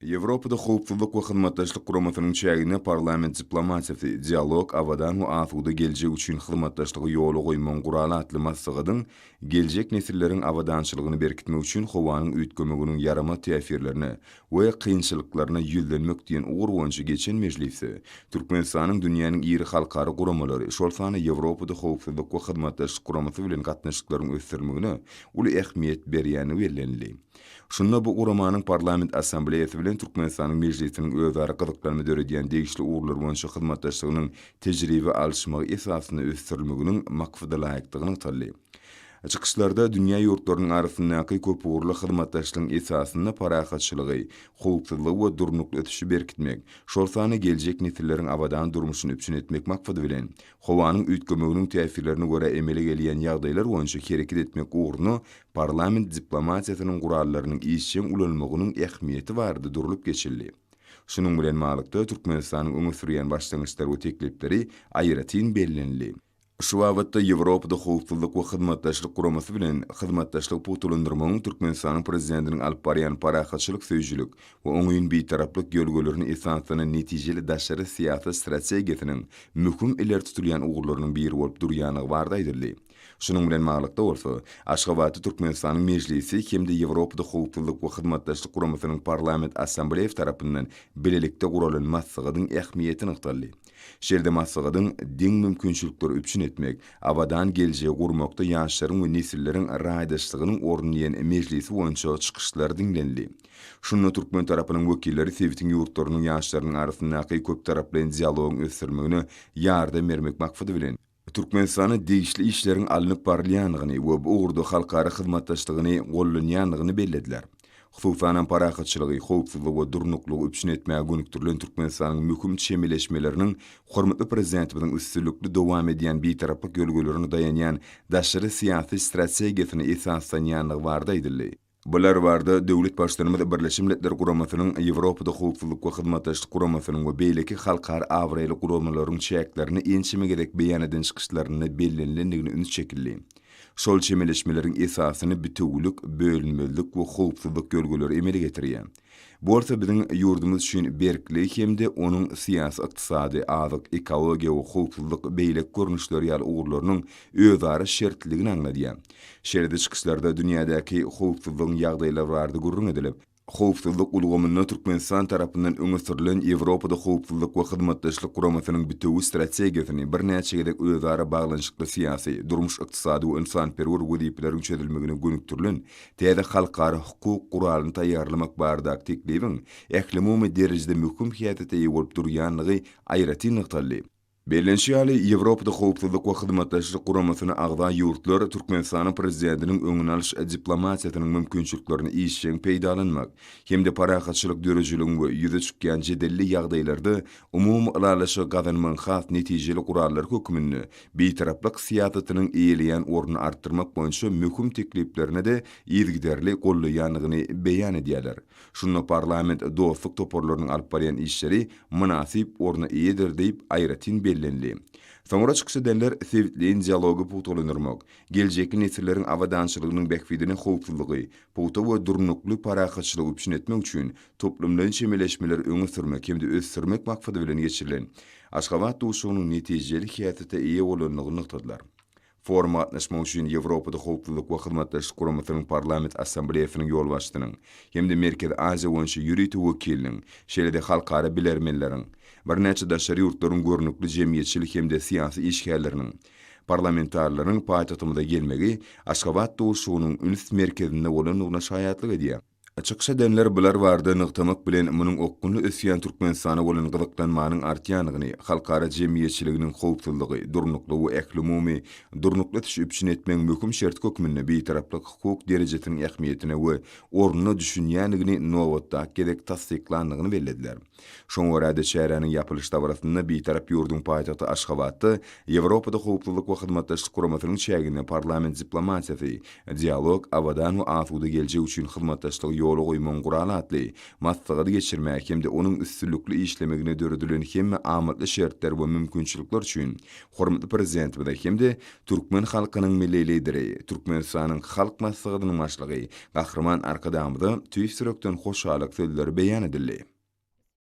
Ýewropada Howpsuzlyk we Hyzmatdaşlyk Guramasynyň çäginde Parlament diplomatiýasy, dialog, abadan we asuda geljek üçin hyzmatdaşlygy ýola goýmagyň guraly atly maslahatyň geljek nesilleriň abadançylygyny berkitmek üçin howanyň üýtgemeginiň ýaramaz täsirlerine we kynçylyklaryna ýüzlenmek diýen ugur boýunça geçen mejlisde Türkmenistanyň dünýäniň iri halkara guramalary, şol sanda Ýewropada Howpsuzlyk we Hyzmatdaşlyk Guramasy bilen gatnaşyklaryň ösdürilmegine uly ähmiýet berýändigi bellenildi. Şunda bu guramanyň Parlament Assambleýasy bilen Türkmenistanyň Mejlisiniň özara gyzyklanma döredýän degişli ugurlar boýunça hyzmatdaşlygynyň tejribe alyşmagy esasynda ösdürilmeginiň maksadalaýykdygy nygtaldy. Çykyşlarda dünýä ýurtlarynyň arasyndaky köpugurly hyzmatdaşlygyň esasynda parahatçylygy, howpsuzlygy we durnukly ösüşi berkitmek, şol sanda geljek nesilleriň abadan durmuşyny üpjün etmek maksady bilen, howanyň üýtgemeginiň täsirlerine görä emele gelýän ýagdaýlar boýunça hereket etmek ugrunda parlament diplomatiýasynyň gurallarynyň işjeň ulanylmagynyň ähmiýeti barada durlup geçildi. Şunuň bilen baglylykda, Türkmenistanyň öňe sürýän başlangyçlary we teklipleri aýratyn bellenildi. Şu babatda Ýewropada Howpsuzlyk we Hyzmatdaşlyk Guramasy bilen hyzmatdaşlygy pugtalandyrmagyň Türkmenistanyň Prezidentiniň alyp barýan parahatçylyk söýüjilik we oňyn bitaraplyk ýörelgelerine esaslanan netijeli daşary syýasat strategiýasynyň möhüm ileri tutulýan ugurlarynyň biri bolup durýandygy barada aýdyldy. Şunuň bilen baglylykda bolsa, Aşgabatda Türkmenistanyň Mejlisi hem-de Ýewropada Howpsuzlyk we Hyzmatdaşlyk Guramasynyň Parlament Assambleýasy tarapyndan bilelikde guralan maslahatyň ähmiýeti nygtaldy. Şeýle-de maslahatyň deň mümkinçilikleri üpjün etmek, abadan geljegi gurmakda ýaşlaryň we nesilleriň raýdaşlygynyň orny diýen mejlisi boýunça çykyşlar diňlenildi. Şunda türkmen tarapynyň wekilleri sebitiň ýurtlarynyň ýaşlarynyň arasyndaky köptaraplaýyn dialogyň ösdürilmegine ýardam bermek maksady bilen, Türkmenistanda degişli işleriň alnyp barylýandygyny we bu ugurda halkara hyzmatdaşlygyny gollanýandygyny bellediler. Hususanam, parahatçylygy, howpsuzlygy we durnuklygy üpjün etmäge gönükdirilen Türkmenistanyň möhüm çemeleşmeleriniň hormatly Prezidentimiziň üstünlikli dowam edýän Bitaraplyk ýörelgelerine daýanýan daşary syýasy strategiýasyna esaslanýandygy barada aýdyldy. Bular barada döwlet Baştutanymyz Birleşen Milletler Guramasynyň, Ýewropada Howpsuzlyk we Hyzmatdaşlyk Guramasynyň we beýleki halkara abraýly guramalaryň çäklerinde ençeme gezek beýan eden çykyşlarynda bellenilendigine üns çekildi. Şol çemeleşmeleriň esasyny bitewülik, bölünmezlik we howpsuzlyk ýörelgeleri emele getirýär. Bu bolsa biziň ýurdumyz üçin berkligi hem-de onuň syýasy-ykdysady, azyk, ekologiýa we howpsuzlyk beýleki görnüşleri ýaly ugurlarynyň özara şertliligini aňladýar. Şeýle-de çykyşlarda dünýädäki howpsuzlygyň ýagdaýlary barada gürrüň edilip, howpsuzlyk ulgamynda Türkmenistan tarapyndan öňe sürlen Ýewropada Howpsuzlyk we Hyzmatdaşlyk Guramasynyň bitewi strategiýasyny birnäçe gezek özara baglanyşykly syýasy, durmuş-ykdysady we ynsanperwer wezipeleriň çözülmegine gönükdirilen täze halkara hukuk guralyny taýýarlamak baradaky teklibiň ählumumy derejede möhüm häsiýete eýe bolup durýandygy aýratyn nygtaldy. Bellenişi ýaly, Ýewropada Howpsuzlyk we Hyzmatdaşlyk Guramasyna agza ýurtlar Türkmenistanyň Prezidentiniň öňüni alyş diplomatiýasynyň mümkinçiliklerini işjeň peýdalanmak hem-de parahatçylyk döredijiligiň we ýüze çykýan jedelli ýagdaýlarda umumy ylalaşygy gazanmagyň has netijeli gurallary hökmünde Bitaraplyk syýasatynyň eýeleýän ornuny artdyrmak boýunça möhüm tekliplerini-de yzygiderli goldaýandygyny beýan edýärler. Şunda parlament dostluk toparlarynyň alyp barýan işleri mynasyp orna eýedir diýip aýratyn bellenildi. Soňra çykyş edenler sebitleýin dialogy pugtalandyrmak, geljekki nesilleriň abadançylygynyň bähbidine howpsuzlygy, pugta we durnukly parahatçylygy üpjün etmek üçin toplumlaýyn çemeleşmeleri öňe sürmek hem-de ösdürmek maksady bilen geçirilen Aşgabat duşuşygynyň netijeli häsiýete eýe bolandygyny nygtadylar. Foruma gatnaşmak üçin Ýewropada Howpsuzlyk we Hyzmatdaşlyk Guramasynyň Parlament Assambleýasynyň ýolbaşçysynyň hem-de Merkezi Aziýa boýunça ýörite wekiliniň, şeýle-de halkara bilermenleriň, birnäçe daşary ýurtlaryň görnükli jemgyýetçilik hem-de syýasy işgärleriniň, parlamentarileriň paýtagtymyza gelmegi Aşgabat duşuşygynyň üns merkezinde bolandygyna şaýatlyk edýär. Çykyş edenler bular barada nygtamak bilen, munuň okgunly ösýän Türkmenistana bolan gyzyklanmanyň artýandygyny, halkara jemgyýetçiliginiň howpsuzlygy, durnuklygy we ählumumy durnukly ösüşi üpjün etmegiň möhüm şerti hökmünde Bitaraplyk hukuk derejesiniň ähmiýetine we ornuna düşünýändigini nobatdaky gezek tassyklandygyny bellediler. Şoňa görä-de, çäräniň ýapylyş dabarasynda Bitarap ýurduň paýtagty Aşgabatda Ýewropada Howpsuzlyk we Hyzmatdaşlyk Guramasynyň çäginde parlament diplomatiýasy, dialog, abadan we asuda geljek üçin hyzmatdaşlygy ýola. ýola goýmagyň guraly atly maslahady geçirmäge hem-de onuň üstünlikli işlemegine döredilen hemme amatly şertler we mümkinçilikler üçin hormatly Prezidentimize hem-de türkmen halkynyň Milli Lideri, Türkmenistanyň Halk Maslahatynyň Başlygy Gahryman Arkadagymyza tüýs ýürekden hoşallyk sözleri beýan edildi.